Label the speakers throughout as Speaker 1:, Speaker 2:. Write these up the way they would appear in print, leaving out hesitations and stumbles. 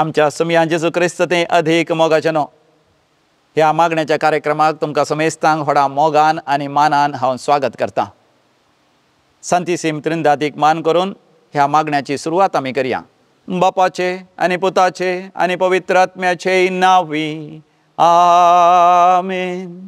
Speaker 1: आमच्या समिया जेजू क्रिस्त ते अधीक मोगाचे न्हू ह्या मागण्याच्या कार्यक्रमाक तुमकां समेस्तांक व्हडा मोगान आनी मानान हांव स्वागत करतां। सांतीसीम त्रिंदादीक मान करून ह्या मागण्याची सुरवात आमी करया। बापाचे आनी पुताचे आनी पवित्र आत्म्याचे नांवी आमेन।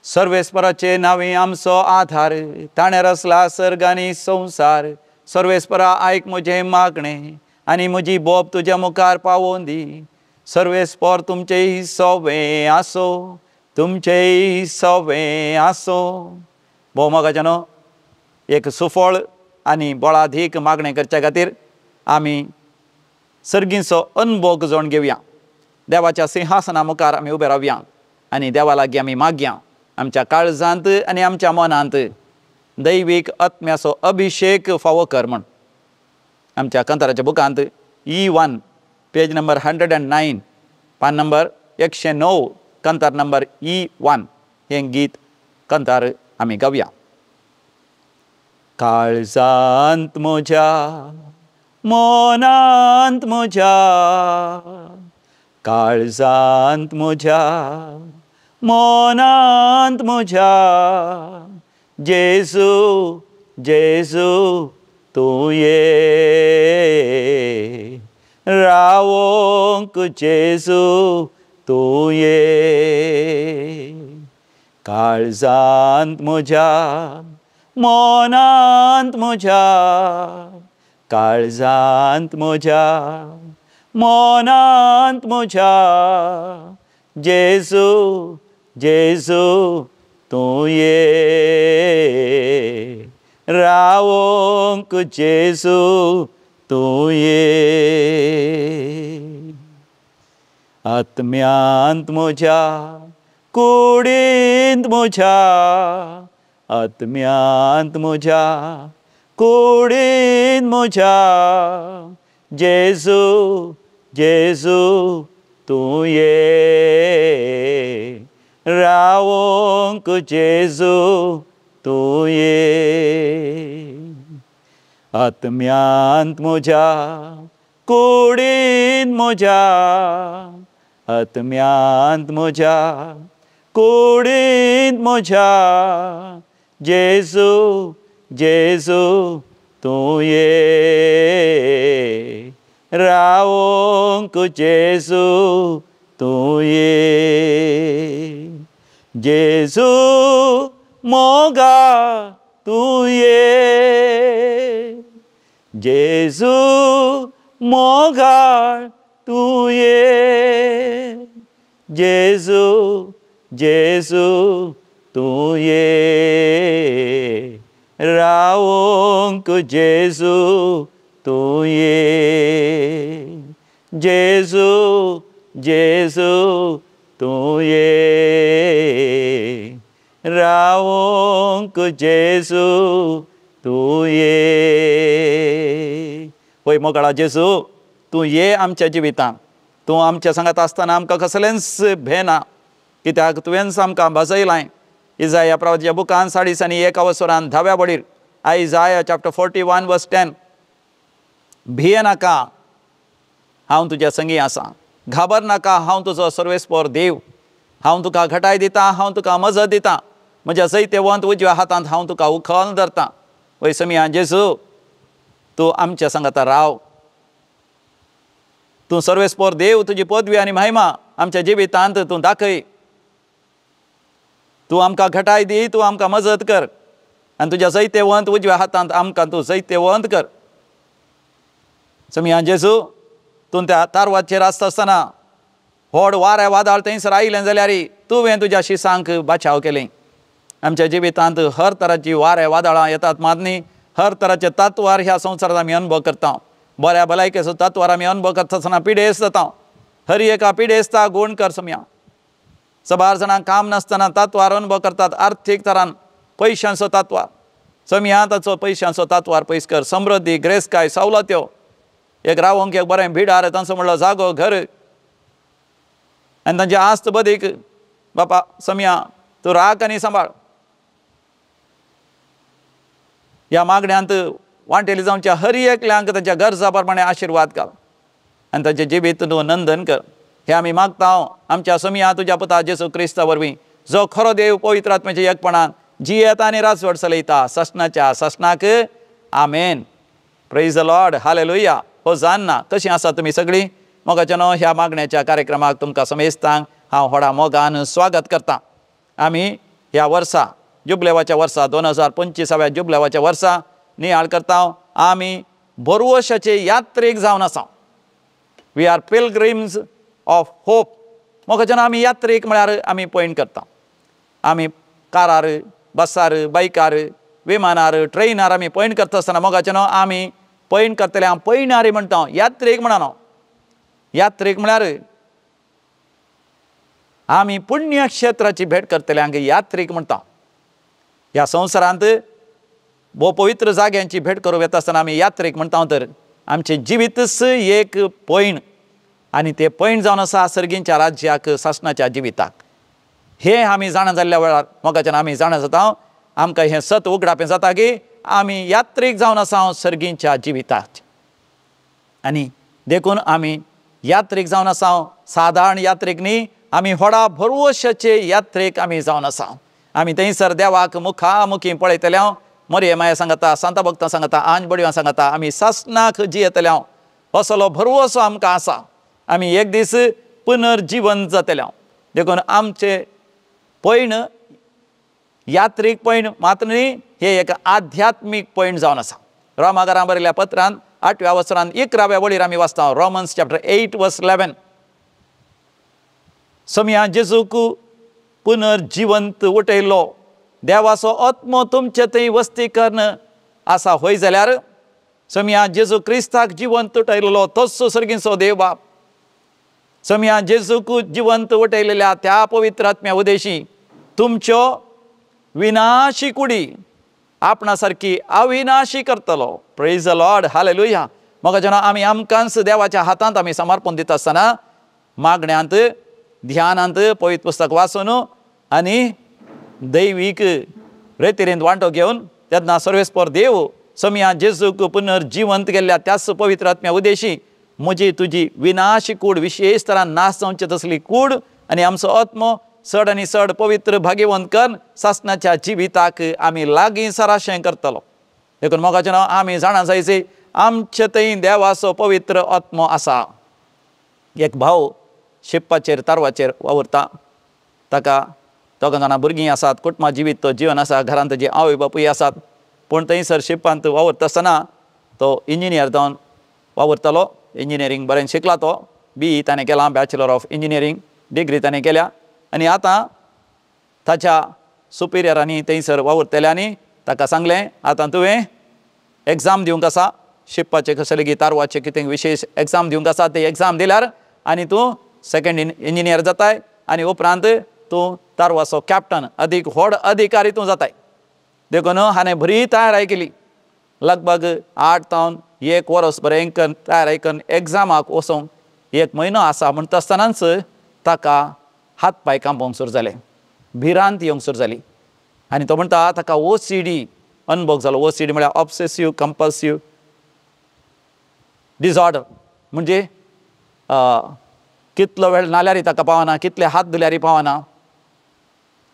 Speaker 1: सर्वेस्पराचे नांवी आमचो आधार, ताणें रचला सर्ग आनी संवसार। सर्वेस्परा आयक म्हजें मागणें आनी म्हजी बोब तुज्या मुखार पावोवन दी। सर्वेस्पर तुमचेय सोवें आसो, तुमचेय सोवें आसो। भोव मोगाचे न्हू एक सुफळ आनी बळाधीक मागणें करच्या खातीर आमी सर्गींचो अनभोग जावन घेवया। देवाच्या सिंहासना मुखार आमी उबे रावया आनी देवा लागीं आमी मागया। आमच्या काळजांत आनी आमच्या मनांत दैवीक आत्म्याचो अभिशेक फावो कर म्हण आमच्या कंताराच्या बुकांत E1 page number 109 पान नंबर 109 कंतार नंबर E1 हें गीत कंतार आमी गावया। काळजांत म्हज्या मनांत म्हज्या, काळजांत म्हज्या मनांत म्हज्या, जेजू जेजू तूं ये रावोंक, जेजू तूं ये। काळजांत म्हज्या मनांत म्हज्या, काळजांत म्हज्या मनांत म्हज्या, जेजू जेजू तूं ये रावोंक, जेजू तूं ये। आत्म्यांत म्हज्या कुडींत म्हज्या, आत्म्यांत म्हज्या कुडींत म्हज्या, जेजू जेजू तूं ये रावोंक, जेजू तूं ये। आत्म्यांत म्हज्या कुडींत म्हज्या, आत्म्यांत म्हज्या कुडींत म्हज्या, जेजू जेजू तूं ये रावोंक, जेजू तूं ये। जेजू मोगा तूं ये, जेजू मोगाळ तूं ये, जेजू जेजू तूं ये रावोंक, जेजू तूं ये। जेजू जेजू तूं ये रावोंक, जेजू तूं ये। होय मोगाळा जेजू तूं ये आमच्या जिवितांत। तूं आमच्या सांगात आसतना आमकां कसलेंच भें ना, कित्याक तुवेंच आमकां भाजयलां। इजाया प्रवाच्या बुकान 41 वसरान 10व्या वडीर आयजाया चॅप्टर 41 वर्स 10, भिये नाका हांव तुज्या संगी आसा, घाबर नाका हांव तुजो सर्वेस्पर देव, हांव तुका घटाय दितां, हांव तुका मजत दितां, म्हज्या जैतेवंत उजव्या हातांत हांव तुका उखल धरतां। वय समिया जेजू तूं आमच्या सांगाता राव, तूं सर्वेस्पर देव, तुजी पदवी आनी महिमा आमच्या जिवितांत तूं दाखय। तूं आमकां घटाय दी, तूं आमकां मजत कर आनी तुज्या जैतेवंत उजव्या हातांत आमकां तूं जैतेवंत कर। समिया जेजू तूं त्या तारवाचेर आसता आसतना व्हड वारें वादळ थंयसर आयलें जाल्यार तुवें तुज्या शिसांक बाचाव केलें। आमच्या जिवितांत हर तराची वारें वादळां येतात मात न्ही, हर तराचे तत्वार ह्या संवसारांत आमी अनुभव करता। बऱ्या भलायकेचो तत्वार आमी अनुभव करता आसतना पिडेस्त जाता। हर एका पिडेस्ता गूण कर समिया। सबार जाणांक काम नासतना तत्वार अनुभव करतात, आर्थीक तरान पयशांचो तत्वार समिया, ताचो पयशांचो तत्वार पयस कर। समृद्धी ग्रेसकाय सवलत्यो, एक रावोंक एक बरें भिडार तांचो म्हणलो जागो घर आनी तांची आस्त बदीक बापा समिया तूं राख आनी सांबाळ। ह्या मागण्यांत वांटेली जावच्या हर एकल्यांक तांच्या गरजा प्रमाणे आशिर्वाद घाल। आनी तांचें जिवीत तूं नंदन कर. हें आमी मागता आमच्या समिया तुज्या पुता जेजू क्रिस्ता वरवीं, जो खरो देव पवित्र आत्म्याच्या एकपणान जियेता आनी राजवट चलयता ससनाच्या ससनाक. आमेन. Praise the Lord. Hallelujah. होजान्ना. कशीं आसा तुमी सगळीं? मोगाच्यानो ह्या मागण्याच्या कार्यक्रमाक तुमकां समेस्तांक हांव व्हडा मोगान स्वागत करतां. आमी ह्या वर्सा जुबलेवाच्या वर्सा 2025व्या जुबलेवाच्या वर्सा नियाळ करता. आमी भरवशाचे यात्रेक जावन आसा. We are pilgrims of hope. मोगाच्यानो आमी यात्रेक म्हळ्यार आमी पयण करता. आमी कारार, बसार, बायकार, विमानार, ट्रेनार आमी पयण करता आसतना मोगाच्यानो आमी पयण करतले हांव पयणारी म्हणटा, यात्रेक म्हणना. यात्रेक म्हळ्यार आमी पुण्यक्षेत्राची भेट करतले हांगा यात्रेक म्हणटा. ह्या संवसारांत भोव पवित्र जाग्यांची भेट करूं येता आसतना आमी यात्रेक म्हणटा. तर आमचें जिवीतच एक पयण आनी तें पयण जावन आसा सर्गींच्या राज्याक, सासणाच्या जिविताक. हें आमी जाणा जाल्ल्या वेळार मोगाच्यान आमी जाणा जाता, आमकां हें सत उगडापें जाता की आमी यात्रेक जावन आसा सर्गींच्या जिविताक. आनी देखून आमी यात्रेक जावन आसा. सादारण यात्रेक न्ही, आमी व्हडा भरवशाचे यात्रेक आमी जावन आसा. आमी थंयसर देवाक मुखामुखी पळयतले हांव, मरिये माया सांगता, सांता भक्तां सांगता, आंज बडव्यां सांगता, आमी सासणाक जियेतले हांव. असलो भरवसो आमकां आसा. आमी एक दीस पुनर्जिवन जातले हांव. देखून आमचे पयण यात्रीक पयण मात्र न्ही, हे एक आध्यात्मीक पयण जावन आसा. रोमागारां बरयल्या पत्रान 8व्या वसरान 11व्या वळीर आमी वाचता, रोमन्स चॅप्टर 8 वर्स 11. समिया जेजूक पुनर्जिवंत उठयलो, देवाचो आत्मो तुमचे थंय वस्ती करून आसा होय जाल्यार समिया जेजू क्रिस्ताक जिवंत उठयलो तोच सर्गींचो देव बाप. समिया जेजूक जिवंत उठयलेल्या त्या पवित्र आत्म्या उदेशी तुमच्यो विनाशी कुडी आपणा सारकी अविनाशी करतलो. Praise the Lord. Hallelujah. मोगाच्यानो आमी आमकांच देवाच्या हातांत आमी समर्पण दिता आसतना मागण्यांत, ध्यानांत, पवित्र पुस्तक वाचून आनी दैवीक रेतिरेंत वांटो घेवन तेन्ना सर्वेस्पर देव समिया जेजूक पुनर्जिवंत केल्ल्या त्याच पवित्र आत्म्या उदेशी म्हजी तुजी विनाशी कूड, विशेष तरान नाश जावचे तसली कूड आनी आमचो आत्मो चड आनी चड पवित्र भाग्यवंत करून सासणाच्या जिविताक आमी लागीं सराशें करतलो. देखून मोगाचें आमी जाणा जायचे आमचे थंय देवाचो पवित्र आत्मो आसा. एक भाव शिप्पाचेर तारवाचेर वावुरता, ताका दोगां जाणां भुरगीं आसात, कुटुंबा जिवीत तो जिवन आसा, घरांत ताजी आवय बापूय आसात. पूण थंयसर शिप्पांत वावुरता आसतना तो इंजिनियर जावन वावुरतालो. इंजिनियरींग बरें शिकला तो, बी ताणें केलां, बॅचलर ऑफ इंजिनियरींग डिग्री ताणें केल्या. आनी आतां ताच्या सुपिरियरांनी थंयसर वावुरतल्यांनी ताका सांगलें, आतां तुवें एग्जाम दिवंक आसा, शिपपाचें कसलें लेगीत तारवाचें कितें विशेश एग्जाम दिवंक आसा, ते एग्जाम दिल्यार आनी तूं सेकंड इंजिनियर जाताय आनी उपरांत तूं तारवाचो कॅप्टन, अदीक व्हड अधिकारी तूं जाताय. देखून हाणें बरी तयारी केली, लगभग 8 तावन 1 वर्स बरें करून तयारी करून एग्जामाक वचूंक 1 म्हयनो आसा म्हणटा आसतनाच ताका हात पांय कांपोवंक सुरू जाले, भिरांत येवंक सुरू जाली. आनी तो म्हणटा ताका OCD अनुभव जालो. OCD म्हळ्यार ऑब्सेसीव कंपल्सीव डिसऑर्डर, म्हणजे कितलो वेळ नाल्यारय ताका पावना, कितले हात धुल्यारय पावना,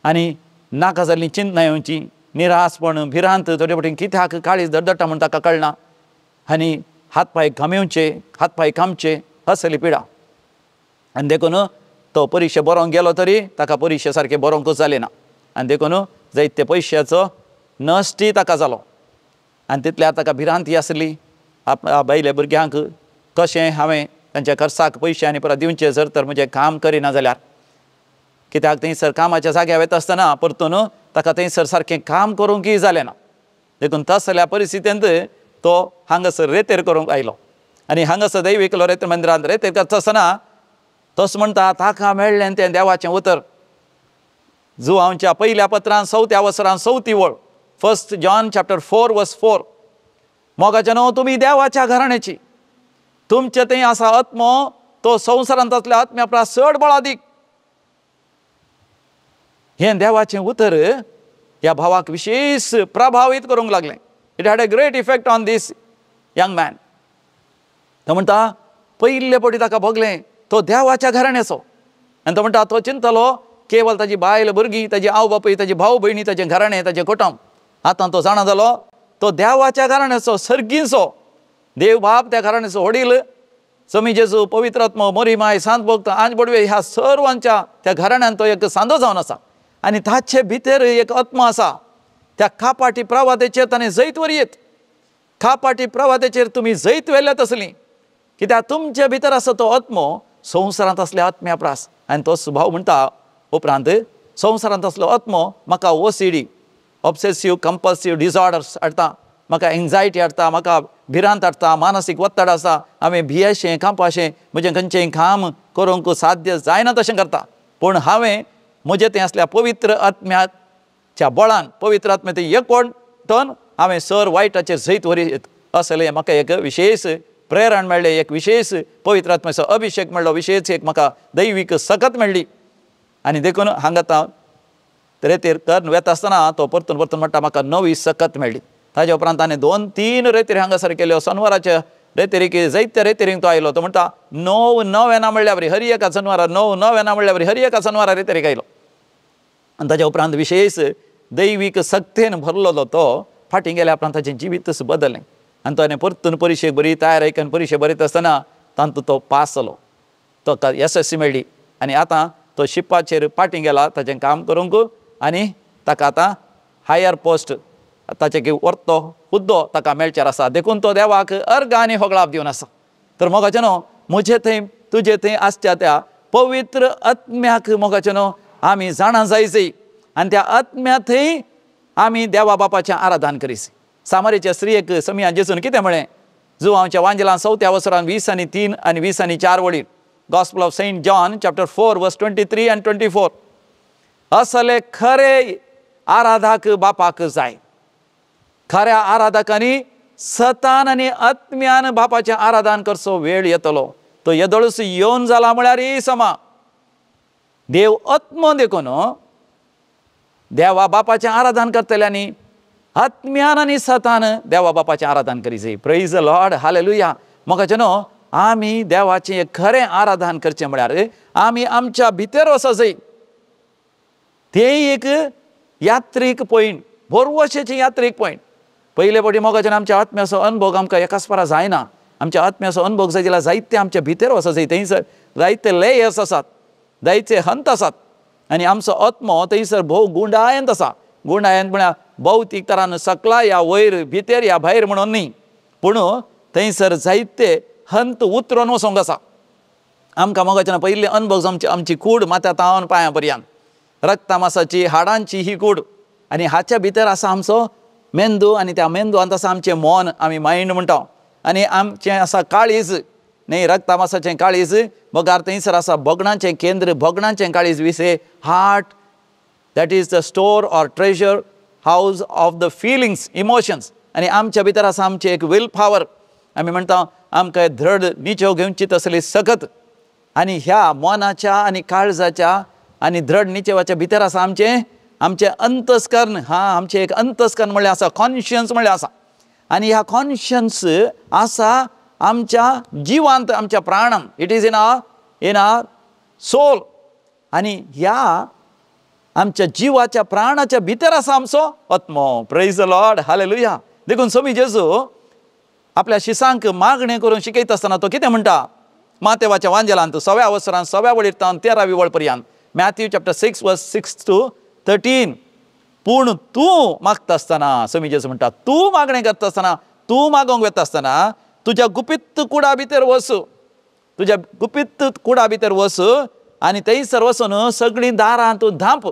Speaker 1: आनी नाका जाल्लीं चिंतना येवची, निरासपण, भिरांत, थोडे फावटी कित्याक काळीज धडधडटा म्हूण ताका कळना, आनी हात पांय घामेवचे, हात पांय कामचे, असली पिडा. आनी देखून तो परिक्षा बरोवंक गेलो तरी ताका परिक्षा सारकें बरोवंकूच जालें ना, आनी देखून जायते पयशाचो नश्टय ताका जालो. आनी तितल्यार ताका भिरांती आसली, बायले भुरग्यांक कशें हांवें तांच्या खर्चाक पयशे आनी परत दिवचे जर तर म्हजें काम करिना जाल्यार, कित्याक थंयसर कामाच्या जाग्यार वता आसतना परतून ताका थंयसर सारकें काम करूंकय जालें ना. देखून तसल्या परिस्थितींत तो हांगासर रेतेर करूंक आयलो आनी हांगासर दैवीक लोरेत मंदिरांत रेतेर करता आसतना तस म्हणटा ताका मेळ्ळें तें देवाचें उतर. जुवांच्या पयल्या पत्रान 4 वसरान 4 वळ, 1 John chapter 4 verse 4, मोगाचे न्हू तुमी देवाच्या घराण्याची, तुमचे थंय आसा आत्मो तो संवसारांत आसल्या आत्म्या परस चड बळादीक. हें देवाचें उतर ह्या भावाक विशेष प्रभावीत करूंक लागलें. It had a great effect on this young man. तो म्हणटा पयले पटी ताका भोगलें तो देवाच्या घराण्याचो. आनी तो म्हणटा तो चिंतलो केवल ताजी बायल भुरगीं, ताजी आवय बापूय, ताजी भाव भयणी, ताजें घराणें, ताजें कुटुंब. आतां तो जाणा जालो तो देवाच्या घराण्याचो, सर्गींचो देव बाप त्या घराण्याचो वडील, समी जेजू, पवित्र आत्मो, मोरी माय, सांत भक्त, आंज बोडवे ह्या सर्वांच्या त्या घराण्यान तो एक सांदो जावन आसा. आनी ताचे भितर एक आत्मा आसा. त्या कापाटी प्रवातेचेर ताणें जैत वरयेत. कापाटी प्रवातेचेर तुमी जैत व्हेल्यात आसली कित्याक तुमचे भितर आसा तो आत्मो संवसारांत आसल्या आत्म्या प्रास. आनी तो सुभाव म्हणटा उपरांत संवसारांत आसलो आत्मो म्हाका ओसीडी, ऑब्सेसीव कंपल्सीव डिसऑर्डर्स हाडटा, म्हाका एन्जायटी हाडटा, म्हाका भिरांत हाडटा, मानसीक वत्तड आसा, हांवें भियेशें कांपाशें म्हजें खंयचें काम करूंक साध्य जायना तशें करता. पूण हांवें म्हजें तें आसल्या पवित्र आत्म्याच्या बळान, पवित्र आत्म्या तें एकवटन हांवें सर वायटाचेर जैत वरी असलें म्हाका एक विशेष प्रेरण मेळ्ळें, एक विशेष पवित्र आत्म्याचो अभिशेक मेळ्ळो, विशेष एक म्हाका दैवीक सकत मेळ्ळी. आनी देखून हांगा आतां रेतीर करून वेता आसतना तो परतून परतून म्हणटा म्हाका नवी सकत मेळ्ळी. ताज्या उपरांत ताणें 2-3 रेतीर हांगासर केल्यो. सनवाराच्या रेतिरीक जायत्या रेतिरींक तो आयलो. तो म्हणटा 9 नवेना म्हणल्या बरी हर एका सनवारा 9 नवेना म्हणल्या बरी हर एका सनवारा रेतिरीक आयलो. आनी ताज्या उपरांत विशेष दैवीक सक्तेन भरलेलो तो फाटीं गेल्या उपरांत ताचें जिवीतच बदललें. आनी ताणें परतून परिक्षेक बरी तयार आयकून परिक्षा बरयता आसतना तातूंत तो पास जालो, तो येसस्वी मेळ्ळी. आनी आतां तो शिपाचेर फाटीं गेला ताचें काम करूंक आनी ताका आतां हायर पोस्ट ताचे व्हरतो हुद्दो ताका मेळचेर आसा. देखून तो देवाक अर्घ आनी होगळाप दिवन आसा. तर मोगाचें न्हू म्हजे थंय तुजे थंय आसच्या त्या पवित्र आत्म्याक मोगाचें न्हू आमी जाणा जायची आनी त्या आत्म्या थंय आमी देवा बापाचें आराधन करीस. सामारीच्या स्त्रियेक समिया जेजून कितें म्हळें? जुवांवच्या वांजेलान 4 वसरान 20:3 आनी 20:4 वळीर, Gospel of Saint John chapter 4 verse 23 and 24. असले खरे आराधक बापाक जाय. खऱ्या आराधकांनी सतान आनी आत्म्यान बापाचें आराधन करचो वेळ येतलो. तो येदोळूच येवन जाला म्हळ्यार समा देव आत्मो देखून देवा बापाचें आराधन करतल्यांनी आत्म्यान आनी सतान देवा बापाचें आराधन करीजे. Praise the Lord, hallelujah. मोगाचें न्हू आमी देवाचें खरें आराधन करचें म्हळ्यार आमी आमच्या भितर वचो जाय. तें एक यात्रीक पॉयंट, भरवशेचें यात्रीक पॉयंट. पयले फावटी मोगाचें आमच्या आत्म्याचो अनुभव आमकां एकाच फारा जायना. आमच्या आत्म्याचो अनुभव जाय जाल्यार जायते आमच्या भितर वचो जाय. थंयसर जायते लेयर्स आसात, जायते हंत आसात आनी आमचो आत्मो थंयसर भोव गुंडायंत आसा. गुंडायंत म्हळ्यार भौतीक तरान सकला या वयर भितर या भायर म्हणून न्ही, पूण थंयसर जायते हंत उतरून वचोंक आसा. आमकां मोगाचें पयले अनुभव आमची आमची कूड माथ्या तावन पांयां पर्यंत रक्तामासाची हाडांची ही कूड आनी हाच्या भितर आसा आमचो मेंदू आनी त्या मेंदवांत आसा आमचें मन, आमी मायंड म्हणटा. आनी आमचें आसा काळीज न्ही, रक्तामासाचें काळीज बगार थंयसर आसा भोगणाचें केंद्र, भोगणाचें काळीज vice heart, that is the store or treasure house of the feelings, emotions. आनी आमच्या भितर आसा आमचें एक will power, आमी म्हणटा आमकां धड निचेव घेवची तसली सकत. आनी ह्या मनाच्या आनी काळजाच्या आनी धड निचेवाच्या भितर आसा आमचें आमचें अंतस्कर्ण. हा, आमचें एक अंतस्कर्ण म्हणल्यार आसा, कॉन्शियन्स म्हणल्यार आसा. आनी ह्या कॉन्शियन्स आसा आमच्या जिवांत, आमच्या प्राणांत, it is in our soul. आनी ह्या आमच्या जिवाच्या प्राणाच्या भितर आसा आमचो आत्मो. Praise the Lord, hallelujah. देखून स्वामी जेजू आपल्या शिसांक मागणें करून शिकयता आसतना तो कितें म्हणटा? मातेवाच्या वांजेलांत 6व्या वसरान 6व्या वळीर तावन 13वी वळ पर्यंत, Matthew chapter 6 verse 6 to 13. पूण तूं मागता आसतना, स्वामी जेजू म्हणटा, तूं मागणें करता आसतना, तूं मागोंक वता आसतना तुज्या गुपीत कुडा भितर वच, तुज्या गुपीत कुडा भितर वच आनी थंयसर वचून सगळीं दारां तूं धांप.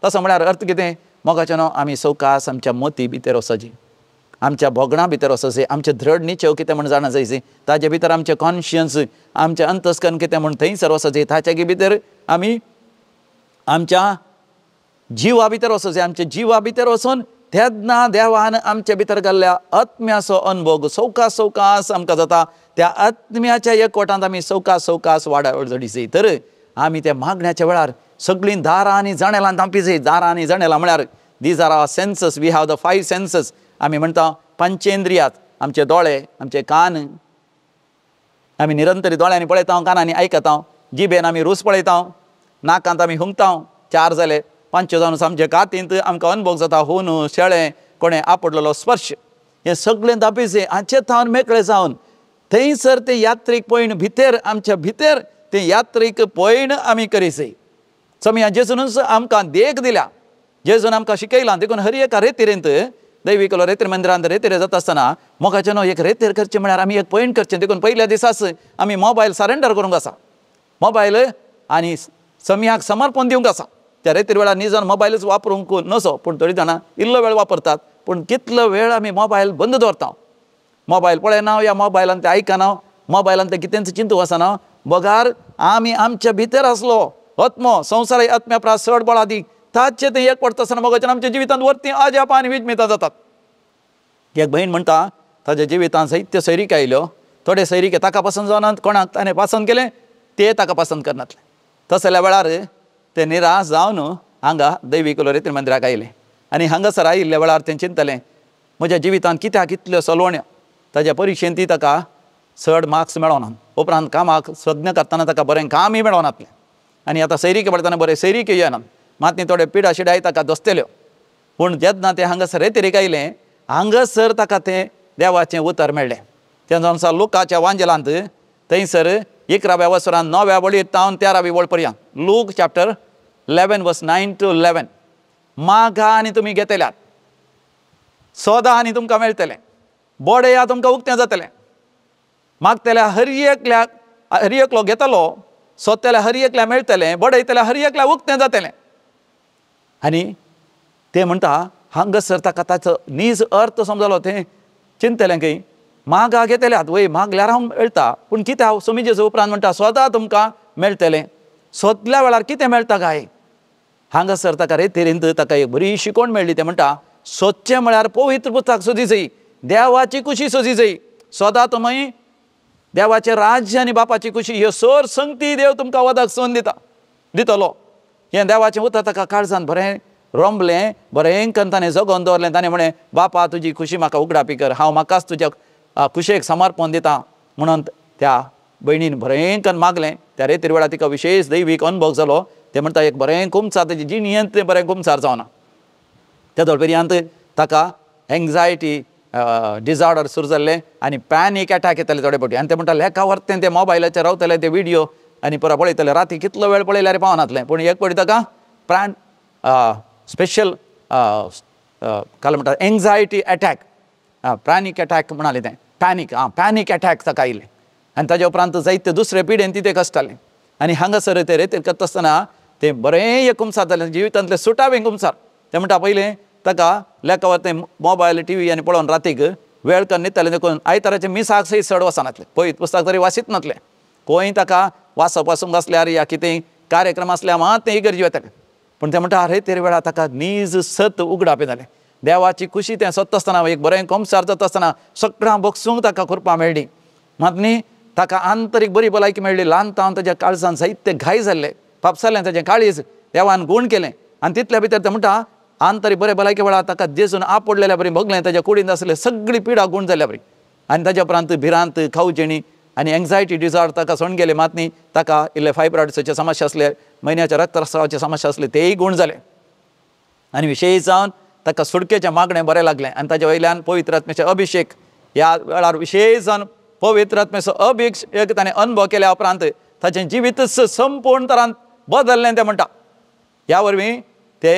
Speaker 1: तसो म्हळ्यार अर्थ कितें? मोगाचें न्हू आमी सवकास आमच्या मोती भितर वचची, आमच्या भोगणां भितर वचचे, आमचें धड निचेव कितें म्हण जाणा जायचे, ताजे भितर आमचें कॉन्शियन्स, आमचें अंतस्कर्ण कितें म्हण थंयसर वचचे, ताचे भितर आमी आमच्या जिवा भितर वचचे, आमच्या जिवा भितर वचून तेन्ना देवान आमच्या भितर घाल्ल्या आत्म्याचो अनुभव सवकास सवकास आमकां जाता. त्या आत्म्याच्या एकवटांत आमी सवकास सवकास वाडावळ जडीची. तर आमी त्या मागण्याच्या वेळार सगळीं दारां आनी जनेलां धांपी जाय. दारां आनी जनेलां म्हळ्यार these are our senses, we have the 5 senses. आमी म्हणटा पंचेंद्रियात, आमचे दोळे, आमचे कान, आमी निरंतरी दोळ्यांनी पळयता, कानांनी आयकता, जिबेन आमी रूच पळयता, नाकांत आमी हुंगता। 4 जाले 5 जावन आमच्या कातींत आमकां अनुभव जाता, हून शेळें कोणें आपडलेलो स्पर्श, हें सगळें दाबेचे हाचे थावन मेकळे जावन थंयसर तें यात्रीक पयण भितर आमच्या भितर तें यात्रीक पयण आमी करीसे। समिया जेजूनच आमकां देख दिल्या, जेजून आमकां शिकयलां। देखून हर एका रेतिरेंत दैविकलो रेतीर मंदिरांत रेतीर जाता आसतना मोगाचें न्हू एक रेतीर करचें म्हळ्यार आमी एक पयण करचें। देखून पयल्या दिसाच आमी मोबायल सरेंडर करूंक आसा, मोबायल आनी समियाक समर्पण दिवंक आसा। त्या रेतीर वेळार निजान मोबायलच वापरूंक नसो, पूण थोडीं जाणां इल्लो वेळ वापरतात, पूण कितलो वेळ आमी मोबायल बंद दवरता, मोबायल पळयना या मोबायलान ते आयकना, मोबायलान ते कितेंच चिंतूंक आसना, बगार आमी आमच्या भितर आसलो आत्मो संवसार आत्म्या प्रास चड बळा दी ताचें तें एक पडटा आसतना मोगाच्यान आमच्या जिवितांत वरती अजापां आनी विजमितां जातात। एक भयण म्हणटा ताज्या जिवितांत साहित्य सैरिका आयल्यो, थोडे सैरिके ताका पसंत जावनात, कोणाक ताणें पसंत केलें ते ताका पसंत करनातले। तसल्या वेळार ते निराश जावन हांगा दैविकलो रेतीर मंदिराक आयले आनी हांगासर आयिल्ल्या वेळार तें चिंतलें म्हज्या जिवितांत कित्याक इतल्यो सलवण्यो। ताज्या परिक्षेंत ती ताका चड मार्क्स मेळोना, उपरांत कामाक सज्ञ करतना ताका बरें कामय मेळोनातलें आनी आतां सैरिके पडटना बरें सैरिके येना, मात न्ही थोडे पिडा शिडाय ताका दोसतल्यो। पूण जेन्ना तें हांगासर रेतिरीक आयलें हांगासर ताका तें देवाचें उतर मेळ्ळें। तें जावन आसा लुकाच्या वांजेलांत थंयसर 11व्या वसरान 9व्या वळीर तावन 13वी वळ पर्यंत, लूक चॅप्टर 11 वर्स 9 to 11। मागा आनी तुमी घेतल्यात, सोदा आनी तुमकां मेळटलें, बोडया तुमकां उक्तें जातलें, मागतल्या हर एकल्याक हर एकलो घेतलो, सोदतल्या हर एकल्या मेळटलें, बडयतल्या हर एकल्या उक्तें जातलें। आनी ते म्हणटा हांगासर ताका ताचो नीज अर्थ समजलो। तें चिंतलें की मागा घेतल्यात वय मागल्यार हांव मेळटा, पूण कित्याक स्वामी जेजू उपरांत म्हणटा सोदा तुमकां मेळटलें, सोदल्या वेळार कितें मेळटा काय? हांगासर ताका रेतिरींत ताका एक बरी शिकवण मेळ्ळी। तें म्हणटा सोदचें म्हळ्यार पवित्र पुस्तक सोदी जाय, देवाची कुशी सोदी जाय, सोदा तुमी देवाचें राज्य आनी बापाची कुशी ह्यो सोर संगती देव तुमकां वदक सोन दिता दितलो। हें देवाचें उतर ताका काळजान बरें रोंबलें, बरें करून ताणें जगोवन दवरलें। ताणें म्हणलें बापा तुजी खुशी म्हाका उगडापी कर, हांव म्हाकाच तुज्या कुशेक समर्पण दिता म्हणून त्या भयणीन बरें करून मागलें। त्या रेतीर वेळार तिका विशेष दैवीक अनुभव जालो। ते म्हणटा एक बरें कुमसार ताजी जिणेंत तें बरें कुमसार जावना। त्या दोळपेरयांत ताका एंग्जायटी डिजॉर्डर सुरू जाल्लें आनी पॅनीक एटॅक येताले थोडे फावटी। आनी ते म्हणटा लेखा वरतें ते मोबायलाचेर रावतले ते व्हिडियो आनी परत पळयतले, राती कितलो वेळ पळयल्यार पावनातलें। पूण एक फावटी ताका प्राण स्पेशल काल म्हणटा एंग्जायटी एटॅक, पॅनीक एटॅक म्हणाले तें, पॅनीक पॅनीक एटॅक ताका आयलें आनी ताज्या उपरांत जायते दुसरे पिडेन ती ते कश्टालें। आनी हांगासर ते रेतीर करता आसतना तें बरें एक कुमसार जालें, जिवितांतलें सुटावें कुमसार। तें म्हणटा पयलें ताका लेखा वरतें मोबायल टी व्ही आनी पळोवन रातीक वेळ करून न्हिदतालें, देखून आयताराचें मिसाक सयत चड वचनातलें, पयत पुस्तक तरी वासीत नातलें, खंय ताका वाचप वाचूंक आसल्यार या कितें कार्यक्रम आसल्यार मात तें इगर्जी वतालें। पूण तें म्हणटा अरे तेरे वेळार ताका नीज सत उगडापें जालें, देवाची खुशी तें सोदता आसतना एक बरें कोमसार जाता आसतना सगळ्यां बगसूंक ताका कृपा मेळ्ळी। मात न्ही ताका आंतरीक बरी भलायकी मेळ्ळी। ल्हान तावन ताज्या काळजान साहित्य घाय जाल्ले, फापसालें ताजें काळीज, देवान गूण केलें आनी तितल्या भितर तें म्हणटा आंतरीक बरे भलायके वेळार ताका जेजून आपडलेल्या बरी भोगलें, ताज्या कुडींत आसले सगळी पिडा गूण जाल्ल्या बरी। आनी ताज्या उपरांत भिरांत खावजेणी आनी एंग्जायटी डिजॉर्डर ताका सोडून गेले। मात न्ही ताका इल्ले फायब्रॉइड्साचे समस्या आसले, म्हयन्याच्या रक्तस्रावाचे समस्या आसले, तेय गूण जाले। आनी विशेश जावन ताका सुटकेचें मागणें बरें लागलें आनी ताज्या वयल्यान पवित्र आत्म्याचे अभिशेक ह्या वेळार विशेश जावन पवित्र आत्म्याचो अभिशेक ताणें अनुभव केल्या उपरांत ताचें जिवीतच संपूर्ण तरान बदललें। तें म्हणटा ह्या वरवीं ते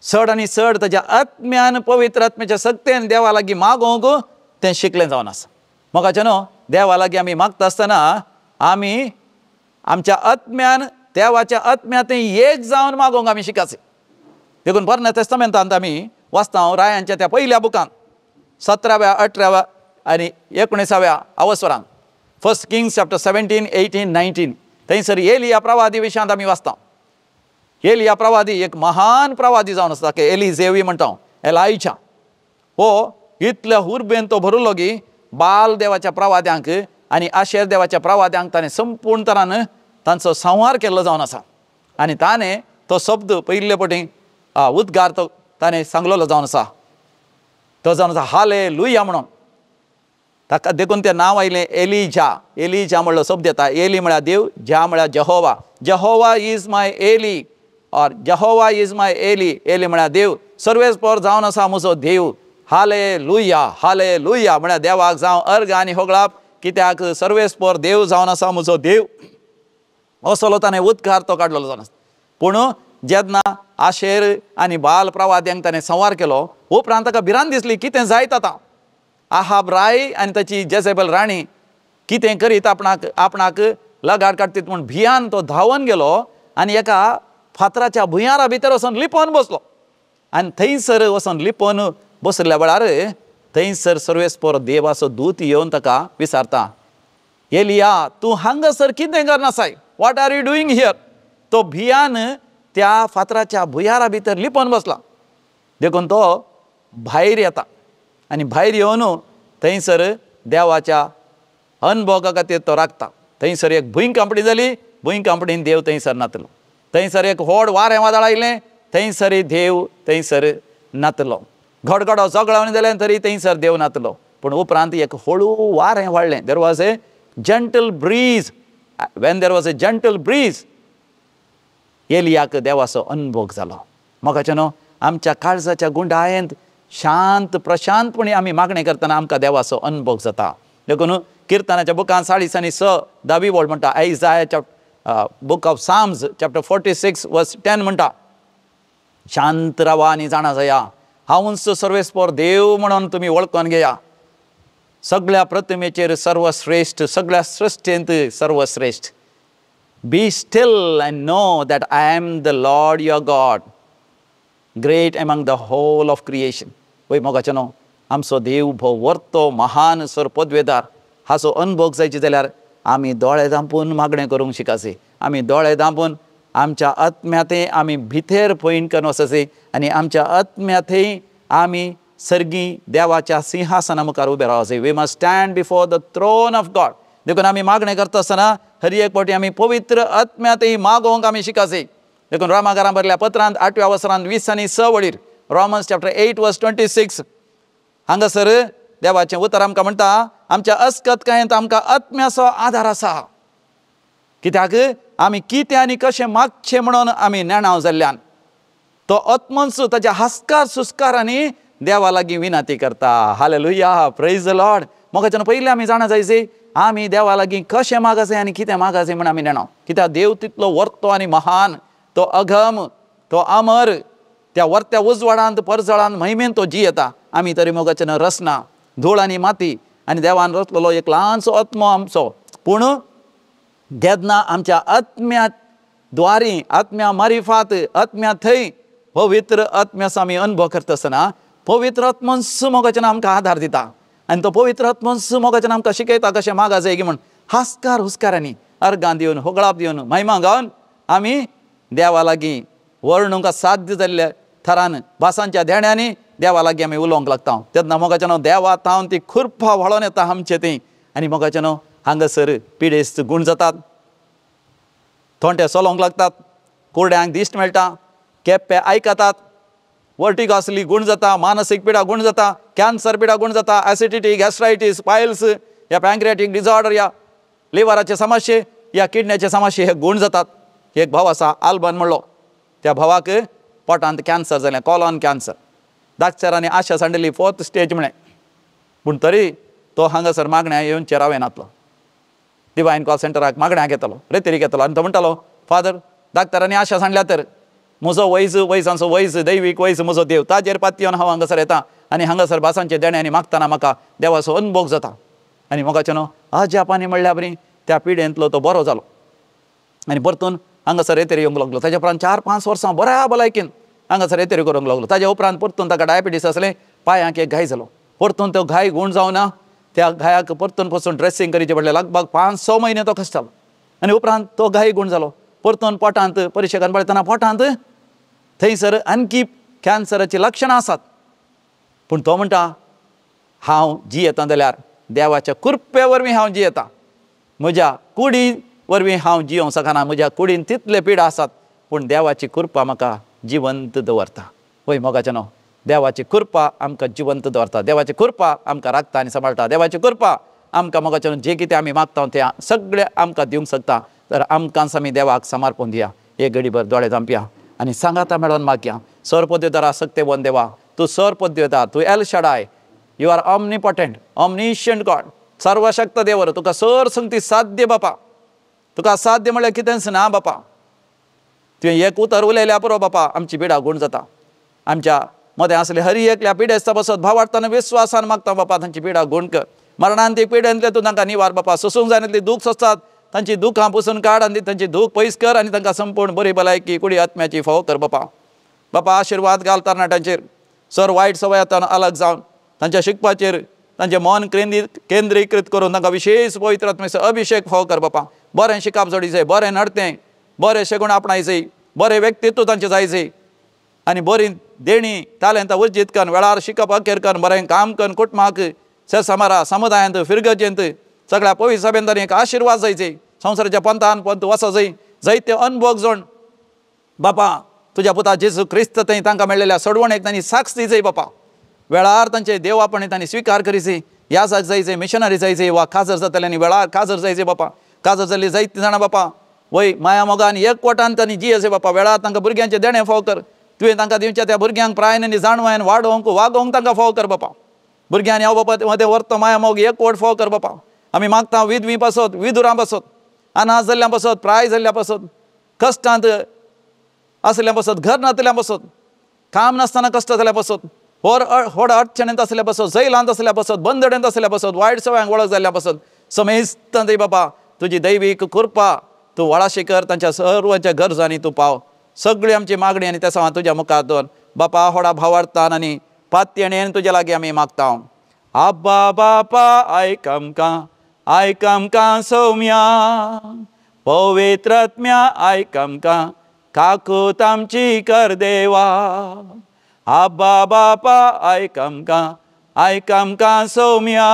Speaker 1: चड आनी चड ताज्या आत्म्यान पवित्र आत्म्याच्या सक्तेन देवा लागीं मागोवंक तें शिकलें जावन आसा। मोगाचें न्हू देवा लागीं आमी मागता आसतना आमी आमच्या आत्म्यान देवाच्या आत्म्यांत एक जावन मागोवंक आमी शिकाचें। देखून पोरण्या तेस्तामेंतांत आमी वाचता रायांच्या त्या पयल्या बुकांत 17व्या 18व्या आनी 19व्या अवसरांत, 1 Kings chapter 17, 18, 19 थंयसर एलिया प्रवादी विशयांत आमी वाचता। एलिया प्रवादी एक महान प्रवादी जावन आसता, एली जेवी म्हणटा, एलायच्या हो इतल्या हुर्बेन तो भरलो की बाल देवाच्या प्रवाद्यांक आनी आशेर देवाच्या प्रवाद्यांक ताणें संपूर्ण तरान तांचो संहार केल्लो जावन आसा। आनी ताणें तो शब्द पयले पटी उद्गार तो ताणें सांगलेलो जावन आसा, तो जावन आसा हालेलुया म्हणून। ताका देखून तें नांव आयलें एलिजा. एलिजा म्हणलो शब्द येता, एली म्हळ्यार देव, ज्या म्हळ्यार Jehovah. Jehovah is my Eli or Jehovah is my Eli. Eli म्हळ्यार देव, सर्वेस्पर जावन आसा म्हजो देव. हालेलुया, हालेलुया म्हळ्यार देवाक जावं अर्घ आनी होगळाप, कित्याक सर्वेस्पर देव जावन आसा म्हजो देव. असलो ताणें उद्गार तो काडलेलो जावन आसा. पूण जेन्ना आशेर आनी बाल प्रवाद्यांक ताणें संवार केलो उपरांत ताका भिरांत दिसली कितें जायत आतां. आहाब राय आनी ताची जेझेबल राणी कितें करीत आपणाक आपणाक लगाड काडटीत म्हूण भियान तो धांवन गेलो आनी एका फातराच्या भुंयारा भितर वचून लिपोवन बसलो. आनी थंयसर वचून लिपोवन बसल्या वेळार थंयसर सर्वेस्पर देवाचो दूत येवन ताका विचारता, एलिया तूं हांगासर कितें करनासाय? What are you doing here? तो भियान त्या फातराच्या भुंयारा भितर लिपोवन बसला. देखून तो भायर येता आनी भायर येवन थंयसर देवाच्या अनभोगा खातीर तो राखता. थंयसर एक भुंयकांपणी जाली, भुंयकांपणीन देव थंयसर नातलो. थंयसर एक व्हड वारें वादळ आयलें, थंयसर देव थंयसर नातलो. घडघडो झगडावन जालें तरी थंयसर देव नातलो. पूण उपरांत एक हळू वारें वाडलें. There was a gentle breeze. When there was a gentle breeze एलियाक देवाचो अनभोग जालो. मोगाचें न्हू, आमच्या काळजाच्या गुंडायेंत शांत प्रशांतपणी आमी मागणें करतना आमकां देवाचो अनभोग जाता. देखून किर्तनाच्या बुकान 40 आनी 6 धावी वळ म्हणटा, Isaiah book of Psalms chapter 46 verse 10 म्हणटा, शांत रावा आनी जाणा जाया, हांवूच सर्वेस्पर देव म्हणून तुमी वळखून घेया. सगळ्या प्रतिमेचेर सर्वश्रेश्ठ, सगळ्या सृश्टींत सर्वश्रेश्ठ. Be still and know that I am the Lord your God, great among the whole of creation. वय मोगाचें न्हू, आमचो देव भोव वर्तो महान सर पदवेदार. हाचो अनभोग जायचे जाल्यार आमी दोळे धांपून मागणें करूंक शिकाचे. आमी दोळे धांपून आमच्या आत्म्याथंय आमी भितर पयण करून वचचे आनी आमच्या आत्म्याथंय आमी सर्गी देवाच्या सिंहासना मुखार उबे रावचे. We must stand before the throne of God. देखून आमी मागणें करता आसतना हर एक फावटी आमी पवित्र आत्म्याथंय मागोवंक आमी शिकाचे. देखून रोमाकारां बरयल्या पत्रांत 8व्या वसरांत 20 आनी 6 वळीर, रोमन्स चॅप्टर 8 वर्स 26 हांगासर देवाचें उतर आमकां म्हणटा, आमच्या अस्कतकायेंत आमकां आत्म्याचो आदार आसा. कित्याक आमी कितें आनी कशें मागचें म्हणून आमी नेणाव जाल्ल्यान तो आत्मोच ताच्या हास्कार सुस्कारांनी देवा लागीं विनंती करता. हालेलुया, प्रेज the Lord. मोगाच्यान पयलीं आमी जाणा जायचे आमी देवा लागीं कशें मागाचें आनी कितें मागाचें म्हूण आमी नेणाव. कित्याक देव तितलो वर्तो आनी महान, तो अगम, तो अमर, त्या वर्त्या उजवाडांत परजळांत महिमेन तो जियेता. आमी तरी मोगाच्यान रचना धूळ आनी माती आनी देवान रचलेलो एक ल्हानसो आत्मो आमचो. पूण जेन्ना आमच्या आत्म्या द्वारी, आत्म्या मारिफात, आत्म्या थंय पवित्र आत्म्याचो आमी अनुभव करता आसतना पवित्र आत्मोच मोगाच्यान आमकां आदार दिता आनी तो पवित्र आत्मोच मोगाच्यान आमकां शिकयता कशें मागाचें की म्हूण. हास्कार हुस्कारांनी अर्गां दिवन, होगळाप दिवन, महिमा गावन आमी देवा लागीं वर्णूंक साध्य जाल्ल्या थरान भासांच्या देण्यांनी देवा लागीं आमी उलोवंक लागता. तेन्ना मोगाच्यान देवा तावन ती खुरपा व्हाळोन येता आमचे थंय आनी मोगाच्यान हांगासर पिडेस्त गूण जातात, थोंटे चलोवंक लागतात, कुरड्यांक दिश्ट मेळटा, केप्पे आयकतात, वर्टिगो आसली गूण जाता, मानसीक पिडा गूण जाता, कॅन्सर पिडा गूण जाता, एसिडिटी, गॅस्ट्रायटीस, पायल्स या पँक्रियाटीक डिसऑर्डर या लिवराचे समस्ये या किडण्याचे समस्ये हे गूण जातात. एक भाव आसा आल्बन म्हणलो, त्या भावाक पोटांत कॅन्सर जालें, कॉलॉन कॅन्सर. डाक्टरांनी आशा सांडली 4th stage म्हळें, पूण तरी तो हांगासर मागण्या येवन चेरावे नातलो. डिवायन कॉल सेंटराक मागण्याक येतालो, रेतेरीक येतालो आनी तो म्हणटालो, फादर डाक्टरांनी आशा सांडल्या तर म्हजो वैज, वैजांचो वैज, दैवीक वैज म्हजो देव, ताजेर पातयेवन हांव हांगासर येता आनी हांगासर भासांचे देणे आनी मागतना म्हाका देवाचो अनभोग जाता. आनी मोगाचें न्हू अजापानी म्हणल्या बरी त्या पिडेंतलो तो बरो जालो आनी परतून हांगासर रेतेरी येवंक लागलो. ताज्या उपरांत 4-5 वर्सां बऱ्या भलायकेन हांगासर रेतेरी करूंक लागलो. ताज्या उपरांत परतून ताका डायबिटीस आसलें, पांयांक एक घाय जालो, परतून तो घाय गूण जावना, त्या घायाक परतून पसून ड्रेसींग करचें पडलें. लगभग 5-6 म्हयने तो कश्टालो आनी उपरांत तो घाय गूण जालो. परतून पोटांत परिशेकान पळयतना पोटांत थंयसर आणखी कॅन्सराचीं लक्षणां आसात. पूण तो म्हणटा, हांव जियेता जाल्यार देवाच्या कृपे वरवीं हांव जियेता, म्हज्या कुडी वरवीं हांव जियोंक शकना, म्हज्या कुडीन तितले पिडा आसात, पूण देवाची कृपा म्हाका जिवंत दवरता. वय मोगाचें न्हू, देवाची कृपा आमकां जिवंत दवरता, देवाची कृपा आमकां राखता आनी सांबाळटा, देवाची कृपा आमकां मोगाच्यान जे कितें आमी मागता तें सगळें आमकां दिवंक शकता। तर आमकांच आमी देवाक समर्पण दिया, एक घडीभर दोळे धांपया आनी सांगाता मेळोन मागया। सर पदवेदारा सक्तेवन देवा, तूं सर पदवेदार, तूं El Shaddai, you are omnipotent, omniscient God, सर्वशक्त देवर, तुका सर संगती साध्य बापा, तुका साध्य म्हळ्यार कितेंच ना बापा। तुवें एक उतर उलयल्या पुरो बापा, आमची पिडा गूण जाता। आमच्या मदें आसले हरी एकल्या पिडेस्ता बसत भावार्थान विस्वासान मागता बापा, तांची पिडा गूण कर। मरणांत पिडेंतले तूं तांकां निवार बापा, सोसूंक जायनातली दूख सोंसतात तांची दुखां पुसून काड आनी तांची दूख पयस कर आनी तांकां संपूर्ण बरी भलायकी कुडी आत्म्याची फावो कर बापा। बापा आशिर्वाद घाल तरणाट्यांचेर, सर वायट सवयांतल्यान अलग जावन तांच्या शिकपाचेर तांचें मन केंद्रीकृत करून तांकां विशेष पवित्र आत्म्याचो अभिशेक फावो कर बापा। बरें शिकप जोडीचें, बरें नडतें, बरें शेगूण आपणायचें, बरें व्यक्तित्व तांचें जायचें आनी बरी देणी तालेंतां उर्जीत करून वेळार शिकप अखेर करून बरें काम करून कुटुंबाक सरसमारा समुदायांत फिरगजेंत सगळ्या पवित्र सभेंत एक आशिर्वाद जायचे, संवसाराच्या पंथान पंथ वचो जाय जायते अनभोग जोण बापा तुज्या पुता जेजू क्रिस्त थंय तांकां मेळ्ळेल्या सोडवणेक तांणी साक्ष दिवची बापा। वेळार तांचे देवापणे तांणी स्विकार करीचे, याजक जायचे, मिशनरी जायचे वा काजर जातल्यांनी वेळार काजर जायचे बापा। काजर जाल्ली जायती जाणां बापा वय माया मोगान एकवटान तांणी जियेचे बापा। वेळार तांकां भुरग्यांचें देणें फावो कर, तुवें तांकां दिवच्या त्या भुरग्यांक प्रायन आनी जाणवायन वाडोवंक वागोवंक तांकां फावो कर बापा। भुरग्यांनी हांव बापा मदें व्हरतो माया मोग एकवट फावो कर बापा। आमी मागता विधवी पासत, विधुरां पासत, अनाथ जाल्ल्यां पासत, प्राय जाल्ल्या पासत, कश्टांत आसल्या पासत, घर नातल्या पासत, काम नासतना कश्ट जाल्या पासत, व्हड अडचणींत आसल्या पासत, जैलांत आसल्या पासत, बंदडेंत आसल्या पासत, वायट सवयांक वळख जाल्ल्या पासत, समेस्तांत बापा तुजी दैवीक कृपा तूं वळाशी कर, तांच्या सर्वांच्या गरजांनी तूं पाव। सगळी आमची मागणी आनी त्या सवां तुज्या मुखार दवर बापा। व्हडा भावार्थान आनी पातयेन तुज्या लागीं आमी मागता। आब्बा बापा आयक आमकां, आयक आमकां सौम्या, पवित्र आत्म्या आयक आमकां, काकूत आमची कर देवा। आब्बा बापा आयक आमकां, आयक आमकां सौम्या,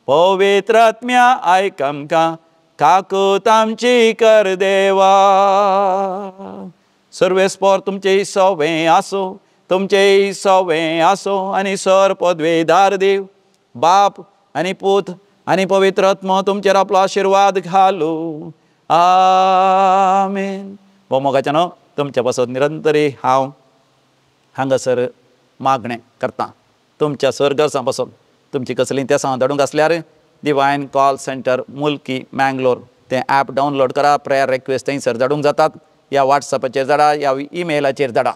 Speaker 1: पवित्र आत्म्या आयक आमकां, काकूत आमची कर देवा। सर्वेस्पर तुमचें सवें आसूं, तुमचें सवें आसूं आनी सर पदवेदार देव बाप आनी पूत आनी पवित्र आत्मो तुमचेर आपलो आशिर्वाद घालू, आमेन। भोव न्हू तुमच्या पासत निरंतरी हांव हांगासर मागणें करता। तुमच्या सर गरजां पासत तुमची कसलीं तेसां धाडूंक आसल्यार divine call centre Mulki Mangalore तें ॲप डावनलोड करा, प्रेयर रिक्वेस्ट थंयसर धाडूंक जातात, या वॉट्सॅपाचेर धाडा या ईमेलाचेर धाडा।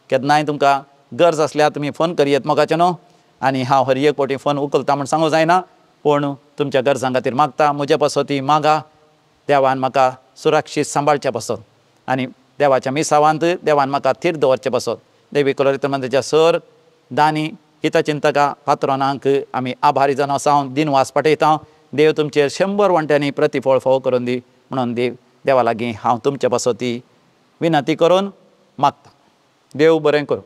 Speaker 1: केन्नाय तुमकां गरज आसल्यार तुमी फोन करयेत मोगाचें न्हू, आनी हांव हर एक फावटी फोन उखलता म्हूण सांगूंक जायना, पूण तुमच्या गरजां खातीर मागता। म्हजे पासत ती मागा, देवान म्हाका सुरक्षीत सांबाळचे पासत आनी देवाच्या मिसावांत देवान म्हाका थीर दवरचे पासत देवी कलोरित मंदिराच्या सर दानी हितचिंतका पात्रोनांक आमी आभारी जावन आसा, दिनवास पाठयता। देव तुमचेर 100 वांट्यांनी प्रतिफळ फावो करून दी म्हणून देव देवा लागीं हांव तुमचे पासत ती विनंती करून मागता। देव बरें करूं।